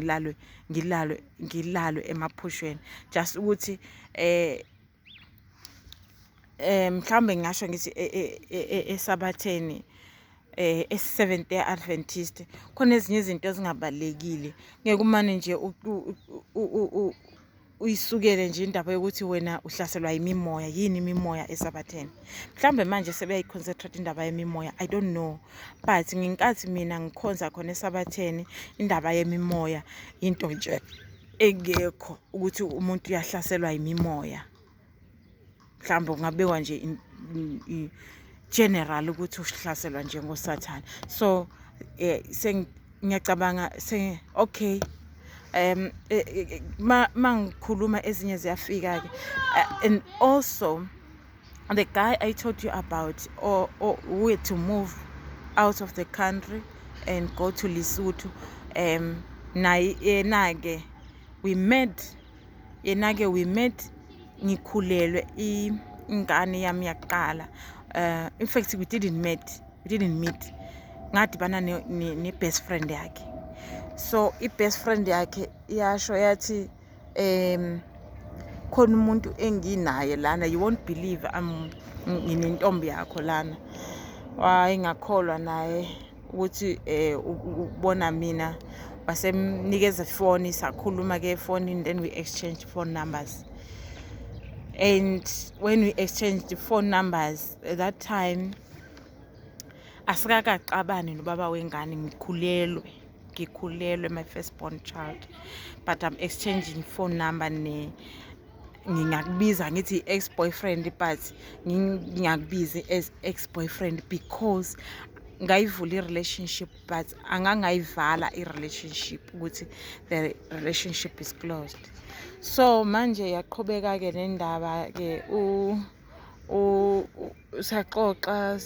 ngilalwe emaphushweni. Just ukuthi mhlambe ngingasho ngithi esabatheni, e-Seventh Day Adventist, khona ezinye izinto ezingabalekile. Ngeke umane nje uyisukele nje indaba yokuthi wena uhlaselwa imimoya. Yini imimoya esabatheni? Mhlambe manje sebeyayi-concentrate indaba yemimoya, I don't know, but ngenkathi mina ngikhonza khona esabatheni, indaba yemimoya into nje engekho, ukuthi umuntu uyahlaselwa imimoya. Mhlawumbe kungabekwa nje general ukuthi uhlaselwa nje ngosathane. So ngiyacabanga se okay, ma mangikhuluma ezinye ziyafika ke. And also the guy I told you about or who had to move out of the country and go to Lesotho, naye yena ke we met, yena ke we met ngikhulelwe ingane yami yaqala. In fact, we didn't meet. Ngadibana ne best friend yakhe. So i best friend yakhe iyasho yathi khona umuntu enginaye lana, you won't believe, I'm nginentombi yakho lana. Wayengakholwa naye ukuthi ukubona mina, wasemnikeza ifoni, sakhuluma ke efonini, then we exchanged phone numbers. And when we exchanged phone numbers at that time, asikakaxabani nobaba wengane. Ngikhulelwe my first born child, but I'm exchanging phone number ne, ngingakubiza ngithi ex boyfriend, but ngingakubizi as ex boyfriend because ngayivula i-relationship, but angangayivala i-relationship ukuthi the relationship is closed. So manje yaqhubeka-ke nendaba ke, saxoxa,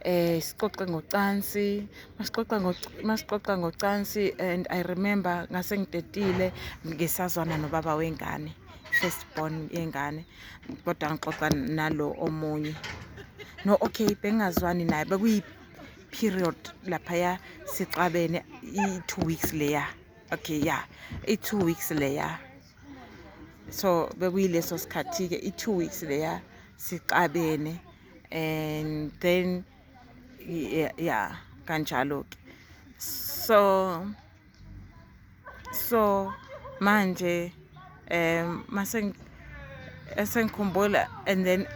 sixoxe ngocansi. Masixoxa ngocansi, and I remember ngase ngidedile, ngisazwana nobaba wengane, first born yengane, kodwa ngixoxa nalo omunye. No, okay, bengazwani naye, bekuyi period laphaya sixabene i-2 weeks leya. Okay, yeah, i-2 weeks leya. So bekuyileso sikhathi-ke, i-2 weeks leya sixabene, and then yeah, kanjalo-ke. So manje mase esengikhumbula, and then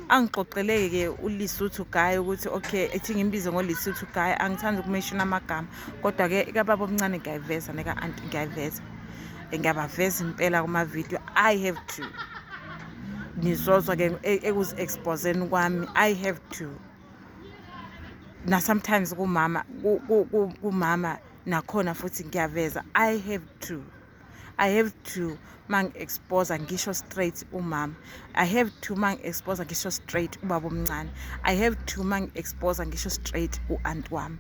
angixoxeleke-ke uLesotho guy ukuthi okay, ethi ngimbize ngoLesotho guy. Angithandi uku-mentiona amagama, kodwa-ke kababa omncane ngiyayiveza, neka-anti ngiyayiveza, ngiyabaveza impela kuma-video. I have to, nizozwa-ke ekuzi-exposeni kwami. I have to na sometimes kumama nakhona futhi ngiyaveza. I have to mangi-expose ngisho straight umama. I have to mangi-expose ngisho straight ubaba omncane. I have to mangi-expose ngisho straight u-anti wami,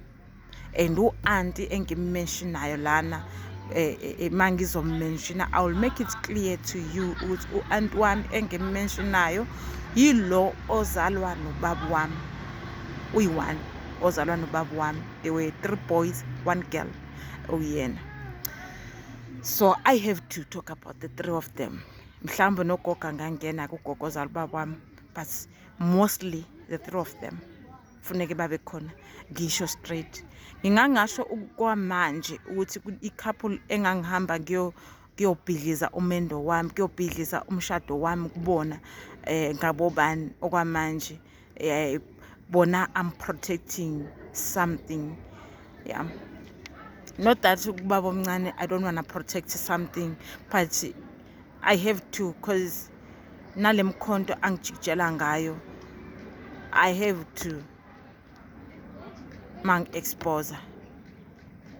and u-anti engim-mentionayo lana, mangizom-mentiona, I will make it clear to you ukuthi u-anti wami engim-mentionayo yilo ozalwa nobaba wami, uyi-one ozalwa nobaba wami. There were three boys, one girl, uyena. So I have to talk about the three of them. Mhlawumbe nogogo angangena, kugogo ozala ubaba wami, but mostly the three of them funeke babe khona, ngisho straight. Ngingangasho kwamanje ukuthi i-couple engangihamba kuyobhidliza umendo wami, kuyobhidliza umshado wami kubona, ngabobani okwamanje. Bona I'm protecting something, yeah. Not that ubaba omncane I don't want to protect something, but I have to, 'cause nale mkhonto angijikijela ngayo, I have to mangi-expose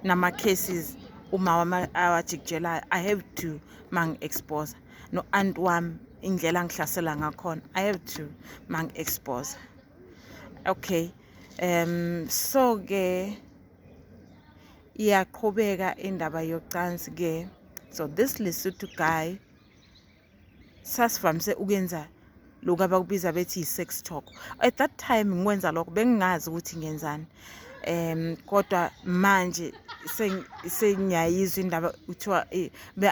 nama-cases uma wami awajikijelayo. I have to mangi-expose no-anti wami, indlela angihlasela ngakhona. I have to mangi-expose. Okay, so ke iyaqhubeka indaba yocansi ke. So this Lesotho guy, sasivamise ukwenza lokhu abakubiza bethi i-sex talk. At that time ngikwenza lokho, bengingazi ukuthi ngenzani, kodwa manje sengiyayizwa indaba kuthiwa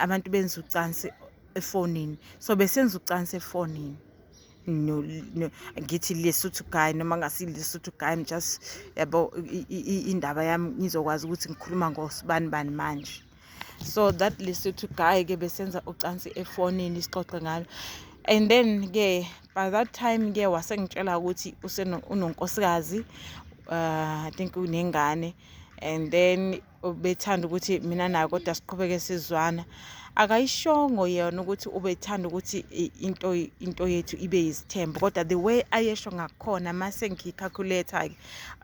abantu benza ucansi efonini. So besenza ucansi efonini no, ngithi Lesotho guy noma ngasi Lesotho guy, I'm just, yabo, indaba yami ngizokwazi ukuthi ngikhuluma ngosibani bani manje. So that Lesotho guy ke, besenza ucansi efonini, sixoxe ngalo, and then ke by that time ke wasengitshela ukuthi unonkosikazi, I think unengane, and then ubethanda ukuthi mina naye kodwa siqhubeke sizwana. Akayishongo yena ukuthi ubethanda ukuthi into yethu ibe yisithembu, kodwa the way ayesho ngakhona, mase ngiyi-calculate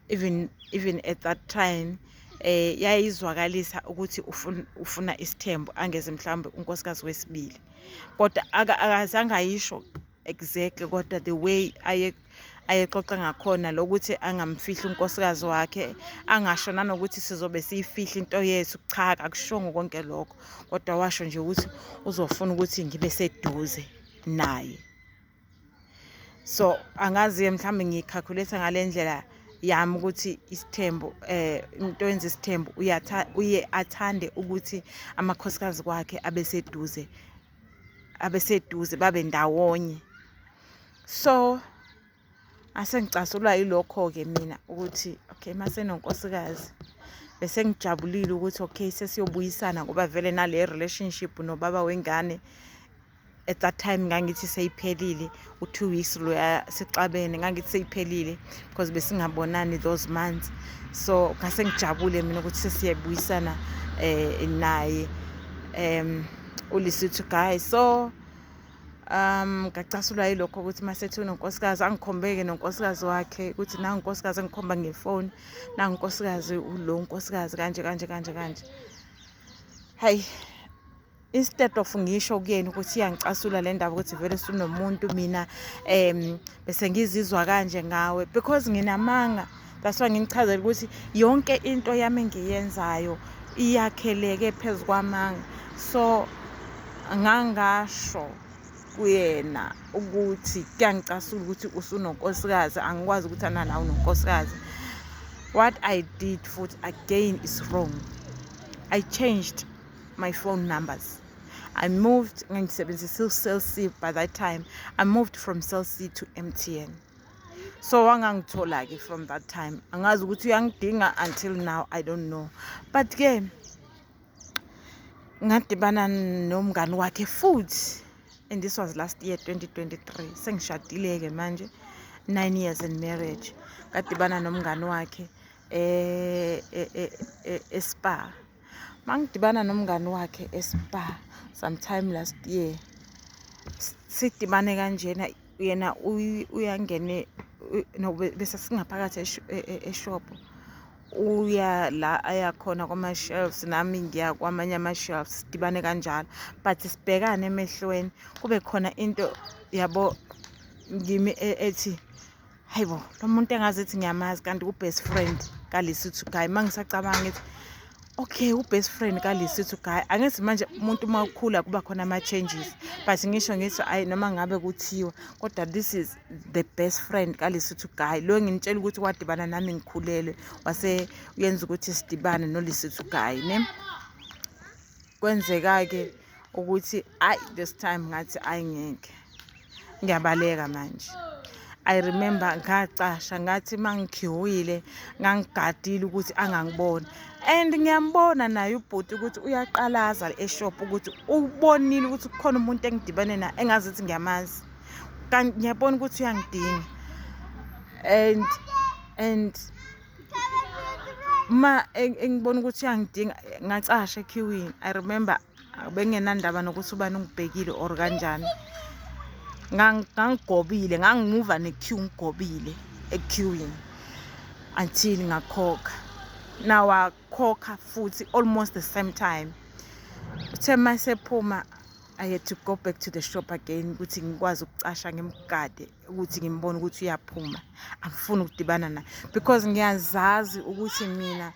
even at that time, yayizwakalisa ukuthi ufuna isithembu, angeze mhlawumbe unkosikazi wesibili, kodwa akazange ayisho exactly. Kodwa the way ayexoxa ngakhona lokuthi angamfihli unkosikazi wakhe, angasho nanokuthi sizobe siyifihla into yethu, cha, akushongo konke lokho, kodwa washo nje ukuthi uzofuna ukuthi ngibe seduze naye. So angazi-ke, mhlawumbe ngiyi-calculate ngale ndlela yami ukuthi isithembu, umuntu owenza isithembu uye athande ukuthi amakhosikazi kwakhe abeseduze, babe ndawonye. So asengicasulwa yilokho-ke mina ukuthi okay, mase nonkosikazi, bese ngijabulile ukuthi okay, sesiyobuyisana, ngoba vele nale relationship nobaba wengane at that time ngangithi seyiphelile. U-2 weeks loya sixabene, ngangithi seyiphelile because besingabonani those months. So ngase ngijabule mina ukuthi sesiyabuyisana naye uLesotho guy. So ngacasulwa yilokho ukuthi masethi unonkosikazi, angikhombeke nonkosikazi wakhe ukuthi nangu unkosikazi, engikhomba ngefoni, nangu unkosikazi, lo unkosikazi, kanje kanje kanje kanje. Hayi, instead of ngisho kuyena ukuthi iyangicasula le ndaba, ukuthi vele sunomuntu, mina bese ngizizwa kanje ngawe, because nginamanga. That's why nginichazela ukuthi yonke into yami engiyenzayo iyakheleke phezu kwamanga. So ngangasho kuyena ukuthi kuyangicasula ukuthi usunonkosikazi, angikwazi ukuthi ananawe unonkosikazi. What I did futhi again is wrong. I changed my phone numbers. I moved, ngangisebenzisa u-Cell C by that time. I moved from Cell C to MTN. So wangangithola-ke from that time. Angazi ukuthi uyangidinga until now, I don't know. But-ke ngadibana nomngani wakhe futhi, and this was last year, 2023. Sengishadile-ke manje, 9 years in marriage. Ngadibana nomngani wakhe eSpar. Mangidibana nomngani wakhe eSpar sometime last year, sidibane kanjena, yena uyangene, no, bese singaphakathi eshop, uya la ayakhona kwama-shelves, nami ngiya kwamanye ama-shelves, sidibane kanjalo, but sibhekane emehlweni, kube khona into yabo ngimi ethi, hayibo, lo muntu engazithi ngiyamazi, kanti u-best friend kaLesotho guy. Uma ngisacabanga ngithi, okay, u-best friend kaLesotho guy. Angithi manje umuntu uma ukhula kuba khona ama-changes, but ngisho ngithi ayi, noma ngabe kuthiwa, kodwa this is the best friend kaLesotho guy lo nginitshela ukuthi wadibana nami ngikhulelwe, wase uyenza ukuthi sidibane noLesotho guy ne. Kwenzeka-ke ukuthi ayi, this time ngathi ayingeke, ngiyabaleka manje. I remember ngacasha, ngathi mangikhiwile ngangigadile ukuthi angangiboni, and ngiyambona naye ubhuti ukuthi uyaqalaza eshop, ukuthi ubonile ukuthi kukhona umuntu engidibane naye engazithi ngiyamazi, kanti ngiyabona ukuthi uyangidinga. And ma engibona ukuthi uyangidinga, ngacasha equeuini. I remember bengenandaba nokuthi ubani ungibhekile or kanjani. Ngangigobile, ngangimuva ne-queue, ngigobile equeuini until ngakhokha. Nawakhokha futhi almost the same time. Uthe masephuma, I had to go back to the shop again ukuthi ngikwazi ukucasha, ngimgade ukuthi ngimbone ukuthi uyaphuma. Angifuni ukudibana naye because ngiyazazi ukuthi mina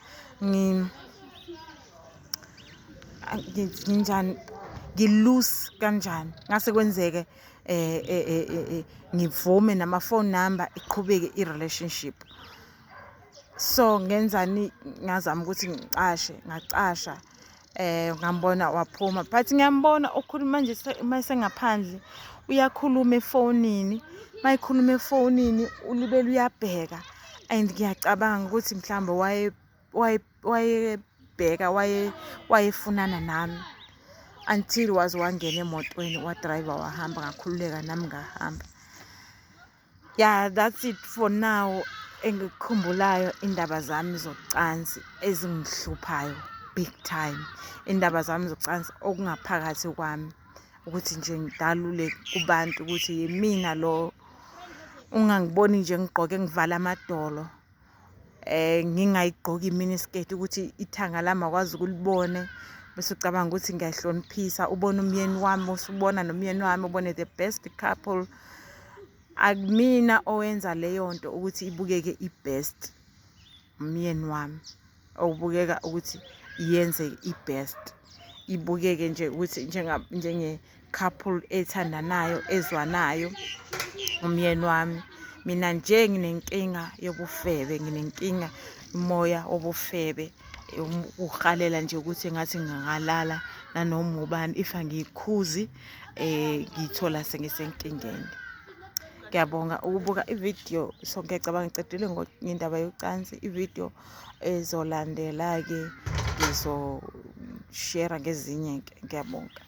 nginjani, ngi-loose kanjani. Ngase kwenzeke ngivume nama-phone number, iqhubeke i-relationship. So ngenzani? Ngazama ukuthi ngicashe, ngacasha, ngambona waphuma, but ngiyambona ukhuluma manje mayesengaphandle, uyakhuluma efonini. Mayekhuluma efonini ulibele uyabheka, and ngiyacabanga ukuthi mhlawumbe wayebheka, wayefunana nami, until waze wangena emotweni, wadrayiva wahamba, ngakhululeka nami ngahamba. Yeah, that's it for now engikukhumbulayo, indaba zami zocansi ezingihluphayo big time, indaba zami zocansi, okungaphakathi kwami, ukuthi nje ngidalule kubantu ukuthi yimina lo. Ungangiboni nje ngigqoke ngivala amadolo, ngingayigqoki i-miniskirt ukuthi ithanga lami akwazi ukulibone, bese ucabanga ukuthi ngiyahloniphisa, ubone umyeni wami, usubona nomyeni wami, ubone the best couple. Akumina owenza leyo nto ukuthi ibukeke i-best, umyeni wami okubukeka ukuthi yenze i-best, ibukeke nje ukuthi njenge couple ethandanayo, ezwanayo, umyeni wami. Mina nje nginenkinga yobufebe, nginenkinga umoya wobufebe, uhalela nje ukuthi engathi ngingalala nanoma ubani. If angiyikhuzi, ngiyithola sengisenkingeni. Ngiyabonga ukubuka ividiyo. So ngiyacabanga ngicedile ngendaba yocansi. Ividiyo ezolandela-ke ngizoshera ngezinye-ke. Ngiyabonga.